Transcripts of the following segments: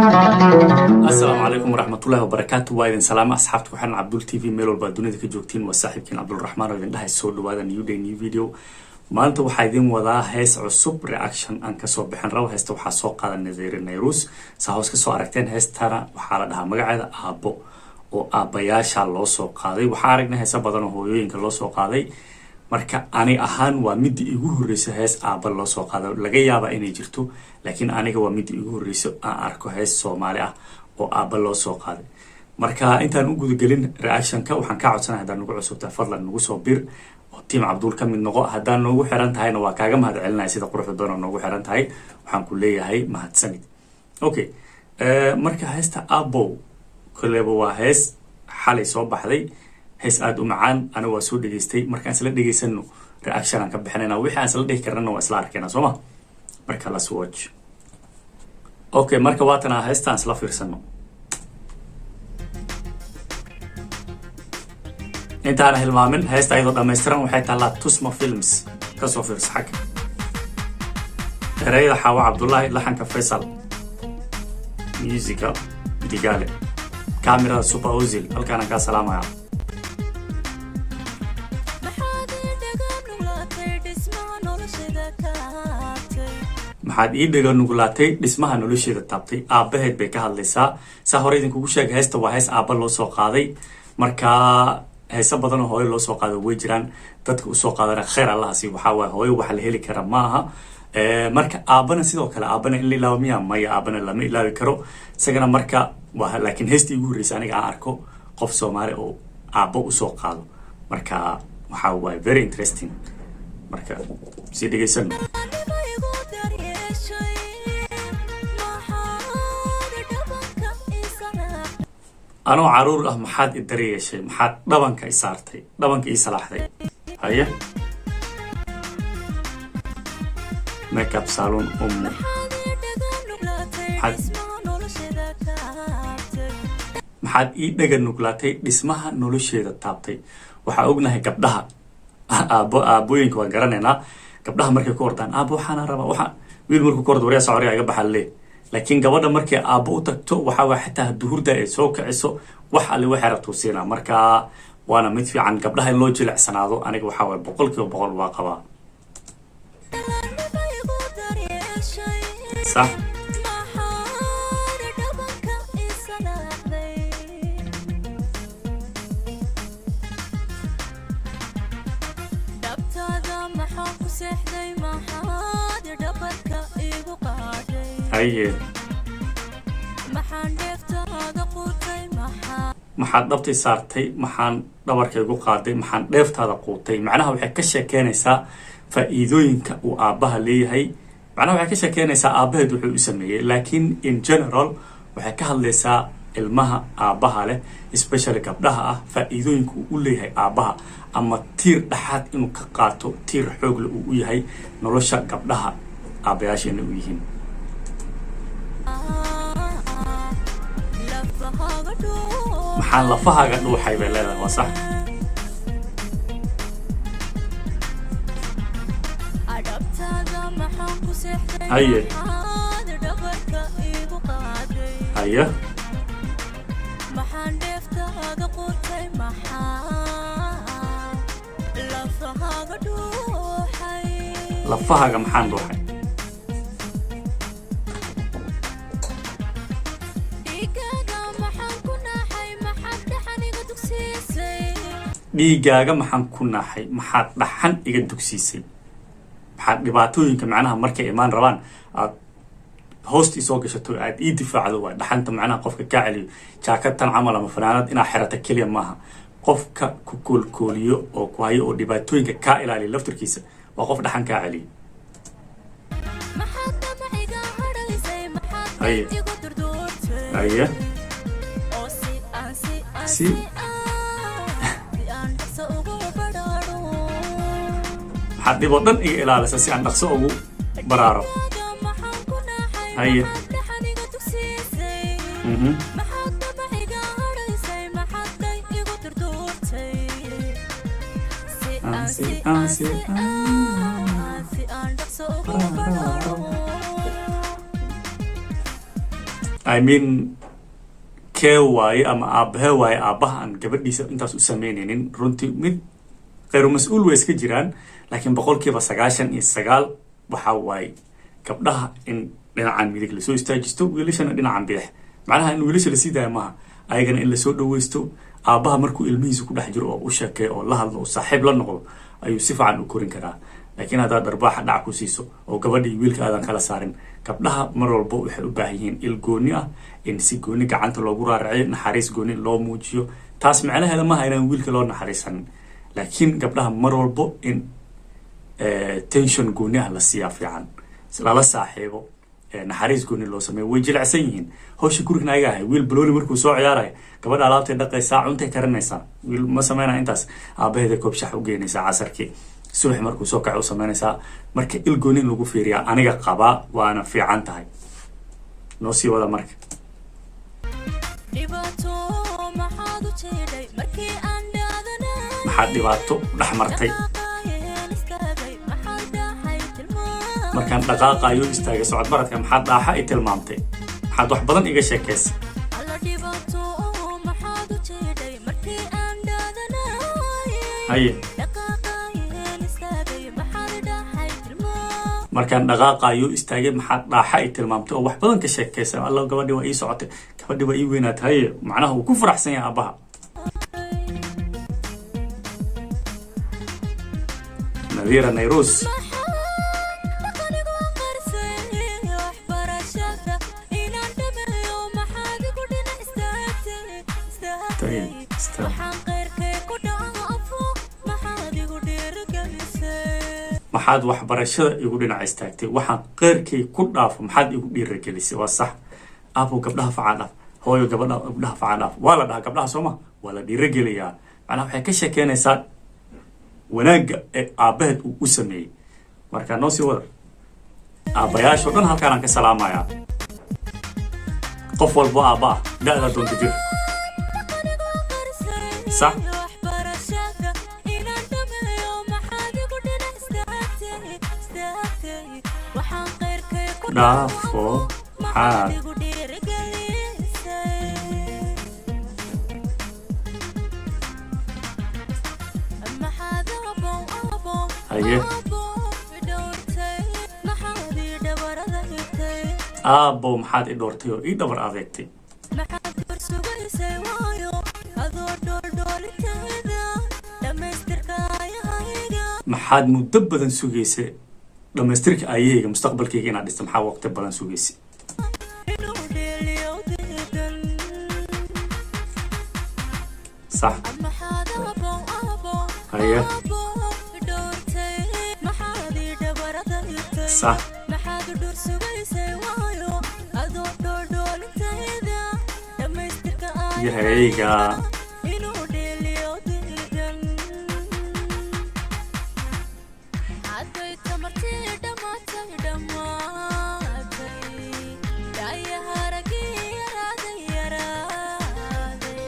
Asalaamu calaykum waraxmatullahi wabarakaatu. Waa idin salaama, asxaabta ku xiran Cabdul TV meel walba dunida ka joogtiin. Waa saaxiibkiin Cabdulraxmaan oo idin dhahay soo dhawaada. New day, new video. Maanta waxaa idin wadaa hees cusub, reaction aan kasoo bixin rabo. Heesta waxaa soo qaada Nazayre Nayrus, saa hoos kasoo aragteen. Heestana waxaa la dhahaa magaceeda Aabo, oo aabbayaasha loo soo qaaday. Waxaa aragnay heesa badan oo hooyooyinka loo soo qaaday. Marka ani ahaan waa midii igu horreysa hees aaba loo soo qaado. Laga yaabaa inay jirto, laakiin aniga waa midii igu horreysa aan arko hees Soomaali ah oo aaba loo soo qaaday. Marka intaan u gudagelin reactionka, waxaan kaa codsanay, haddaan nagu cusubtahay, fadlan nagu soo bir oo team Cabduul ka mid noqo. Haddaan noogu xiran tahayna, waa kaaga mahad celinaya sida quruxda badan oo noogu xiran tahay. Waxaan ku leeyahay mahadsanid. Okay, marka heesta Abow koleba waa hees xalay soo baxday, hees aada u macaan. Aniga waa soo dhegeystay. Markaan isla dhegeysano, reaction aan ka bixinayna. Wixii aan isla dhihi karnana waa isla arkayna, soo ma? Marka let's watch. Okay, marka waatana heesta, aan isla fiirsano. Intaana hilmaamin, heesta ayadoo dhammaystiran waxay taallaa Tusma Films, kasoo fiirsa xagga. Ereyada Xaawo Cabdullaahi, laxanka Faysal, musica Digaale, kamerada Super Ozil. Halkaanaan kaa salaamaya. Maxaad ii dhaga nuglaatay, dhismaha noloshada kaabtay? Maxaad ii dhega nuglaatay, dhismaha nolosheeda taabtay. Aabbaheed bay ka hadlaysaa. Saa hore idinkugu sheegay, heesta waa hees aabba loo soo qaaday. Marka heese badan oo hooyo loo soo qaado way jiraan. Dadka usoo qaadana khayr Allaha sii. Waxaa waaye, hooyo waxa la heli kara ma aha. Marka aabbana sidoo kale, aabbana in la ilaabo miya? Maya, aabbana lama ilaabi karo isagana. Marka waa laakiin heestii igu horreysay aniga aan arko qof Soomaali oo aabbo usoo qaado. Marka waxaa waaye very interesting. Marka sii dhegeysano. Anima igu daryeeshay, maxaad dhabanka ii salaaxday? Anoo caruur ah maxaad i daryeeshay, maxaad dhabanka i saartay, dhabanka ii salaaxday? Haye, makeup salon umu. Maxaad ii dhaga nuglaatay, dhismaha noloshada kaabtay? Maxaad ii dhaga nuglaatay, dhismaha nolosheeda taabtay. Waxaa ognahay gabdhaha aabbo, aabbooyinka waan garanaynaa. Gabdhaha markay ku ordaan, "Aabbo, waxaana rabaa," waxa wiil markuu ku ordo, "Waryaa, socoriya iga baxaa," lee. Laakiin gabadha markay aabbo u tagto, waxaa waa xitaa duhurda ay soo kiciso, wax alle waxay rabtuu siinaa. Marka waana mid fiican gabdhaha in loo jilicsanaado. Aniga waxaa waay 100% waa qabaa. Anima igu daryeeshay, Sax. maxaad dhabanka ii salaaxday? Dhabtaada maxaan ku seexday, maxaad dhabarka iigu qaadhay? Haye. Maxaan dheeftaada quutay, maxaa Maxaad dhabtay saartay, maxaan dhabarkaygu qaaday, maxaan dheeftaada quutay. Macnaha waxay ka sheekeynaysaa faa'iidooyinka uu aabbaha leeyahay. Macnaha waxay ka sheekeynaysaa aabbaheed wuxuu u sameeyey, laakiin in general waxay ka hadlaysaa ilmaha aabbaha leh, especially gabdhaha ah, faa'iidooyinka uu u leeyahay aabbaha, ama tiir dhexaad inuu ka qaato, tiir xoogle uu u yahay nolosha gabdhaha aabbayaasheena u yihiin. Lafahaaga dhuuxay? Maxaan lafahaaga dhuuxay bay leedahay, waa sax. Dhabtaada maxaan ku seexday, Haye. maxaad dhabarka iigu qaaday? Haye. Maxaan dheeftaada quutay, maxaa lafahaaga dhuuxay? Lafahaaga maxaan dhuuxay? Dhiigaaga maxaan ku naaxay, maxaad dhaxan iga dugsiisay? Dhiiggaaga maxaan ku naaxay, maxaad dhaxan iga dugsiisay? Maxaad dhibaatooyinka macnaha markay imaan rabaan aad hoostii soo gashato, aad ii difaacdo? Waay dhaxanta macnaha qofka kaa celiyo. Jaakadtan camal ama fanaanad inaad xerato keliya maaha. Qofka ku koolkooliyo oo ku hayo oo dhibaatooyinka kaa ilaaliyo laftirkiisa waa qof dhaxan kaa celiyo. Maxaad damaciga hadhaysay, maxaad Haye. igu durduurtay? Haye. Oo si aan si aan si aan dhaqso ugu badhaadho. Maxaad dhib oo dhan iga ilaalisa si aan dhaqso ugu baraaro? Dhiigaaga maxaan ku naaxay, Haye. maxaad dhaxan iga dugsiisay? Maxaad damaciga hadhaysay, maxaad dhay igu durduurtay? Si aan si si aan aan si si aan aan si aan dhaqso ugu badhaadho. I mean, kee waaye ama aabbahe waaye aabbaha aan gabadhiisa intaas u sameynaynin? Runtii mid kheyru mas-uul way iska jiraan, laakiin 99% waxaa waaye gabdhaha in dhinacan midig lasoo istaajisto, wiilashana dhinacan bidix. Macnaha in wiilasha lasii daaya maaha, ayagana in lasoo dhaweysto. Aabbaha markuu ilmihiisa ku dhex jiro oo u sheekeeyo oo la hadlo oo saaxiib la noqdo ayuu si fiican u korin karaa. Laakiin haddaad dharbaaxa dhac ku siiso oo gabadha iyo wiilka aadan kala saarin, gabdhaha mar walba waxay u baahan yihiin il gooni ah, in si gooni gacanta loogu raaraciyo, naxariis gooni loo muujiyo. Taas macnaheeda maaha inaan wiilka loo naxariisanin, laakiin gabdhaha mar walbo in tension gooni ah la siiyaa fiican, lala saaxiibo, naxariis gooni loo sameeyo. Way jilicsan yihiin. Hawsha gurigan ayaga ahay. Wiil balooni markuu soo ciyaarayo, gabadha alaabtay dhaqaysaa, cuntay karinaysaa. Wiil ma sameynaya intaas. Aabaheeda koob shax u geynaysaa casarkii, subax markuu soo kaco u sameynaysaa. Marka il gooni in lagu fiiriyaa aniga qabaa, waana fiican tahay. Noo sii wada marka. Dhibaato maxaad u jeedhay markii aan dhaadanay? Maxaad dhibaato u dhex martay? Dhaqaaqayeen istaagay, maxaad dhaxay tilmaam? Markaan dhaqaaqayo istaagay socod baradka, maxaad dhaaxa i tilmaamtay? Maxaad wax badan iga sheekaysay? Alla, dhibaato maxaad u jeedhay markii aan dhaadanay? Haye. Dhaqaaqayeen istaagay, maxaad dhaxay tilmaam? Markaan dhaqaaqayo istaagay, maxaad dhaaxa i tilmaamtay oo wax badan ka sheekaysay? Alla, gabadhii waa ii socotay, gabadhii waa ii weynaatay. Haye, macnaha uu ku faraxsan yahay aabbaha. Nadiira Nayrus. Dhaqanigu qarsay waxbarashada inaan dhameeyo, maxaad igu dhinac istaagtay, istaagtay? Istaag. Waxaan qeyrkay ku dhaafo, maxaad igu dhiirigelisay? Maxaad waxbarashada igu dhinac istaagtay? Waxaan qeyrkay ku dhaafo, maxaad igu dhiirigelisay? Waa sax. Aabo, gabdhaha facaa dhaaf. Hooyo, gabadha, gabdhaha facaa dhaaf waa la dhahaa gabdhaha, sooma? Waa la dhiirigeliyaa. Macnaha waxay ka sheekeynaysaa wanaagga ee aabbaheed uu u sameeyey. Marka noo sii wada. Aabbayaashoo dhan halkaanaan ka salaamayaa, qof walbo aabba ah, da-da doonta jir. Dhaqanigu qarsay Sax. waxbarashada inaan dhameeyo, maxaad igu dhinac istaagtay, istaagtay? Waxaan qeyrkay ku dhaafo, maxaad maxaad igu dhiirigelisay? Maxaad abow, abow, Haye. abow i dhowrtay? Maxaad ii dhabarada higtay? Aabbow, maxaad i dhoortay oo ii dhabar adeegtay? Maxaad kor sugaysay waayo adoo dhooldhoolintayda dhammaystirka ayahayga? Maxaad muddo badan sugaysay dhammaystirka ayahayga, mustaqbalkayga inaad dhisto? Maxaa waqti badan sugaysay? Inuu dheeliyo diidan. Sax. Maxaad abow, abow, Haye. abow i dhowrtay? Maxaad ii dhabarada higtay? Sax. Maxaad dhur sugaysay waayo adoo dhooldhoolintayda dhammaystirka Yahayga. inuu dheeliyo diidan? Hadday tamartii dhammaatay, dhammaatay, dhaayaha raggii yaraaday, yaraaday,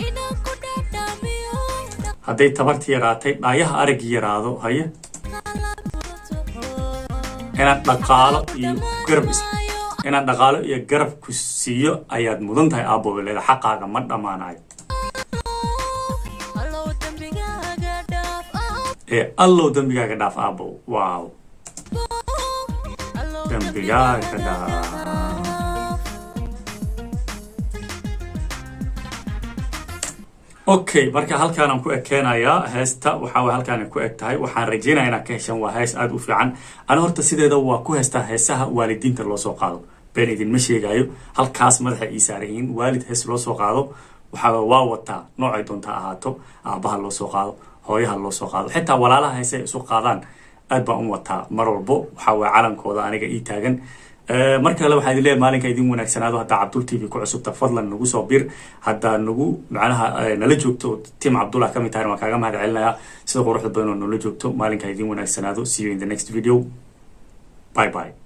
inaan ku dhaadhaamiyo Hadday tabarti yaraatay, dhaayaha araggii yaraado, haye, inaan dhaqaalo iyo garab inaan dhaqaalo iyo garab ku siiyo ayaad mudan tahay, aabbo leeda. Xaqaaga ma dhammaanayo. Allow dembigaaga dhaaf. Ee Allow dembigaaga dhaaf, aabbow. Wow. Allow dembigaaga dhaaf. Okay, marka halkaanaan ku ekeenayaa heesta. Waxaa waay halkaanay ku eg tahay. Waxaan rajeynaya inaad ka heshaan. Waa hees aada u fiican. Ana horta sideeda waa ku heestaa heesaha waalidiinta loo soo qaado. Been idinma sheegayo, halkaas madaxa ii saaran yihiin. Waalid hees loo soo qaado waxaa waa wataa, noocay doonta ahaato, aabbaha loo soo qaado, hooyaha loo soo qaado, xitaa walaalaha heese ay isu qaadaan, aad baan u wataa mar walbo. Waxaa waay calankooda aniga ii taagan. Mar kale waxaa idin leeyahay maalinka idin wanaagsanaado. Haddaa Cabdul TV ku cusubta, fadlan nagu soo bir. Haddaa nagu macnaha nala joogto, team Cabdullah ka mid tahayna, waan kaaga mahad celinayaa sida quruxda badan oo nala joogto. Maalinka idin wanaagsanaado. See you in the next video. Bye bye.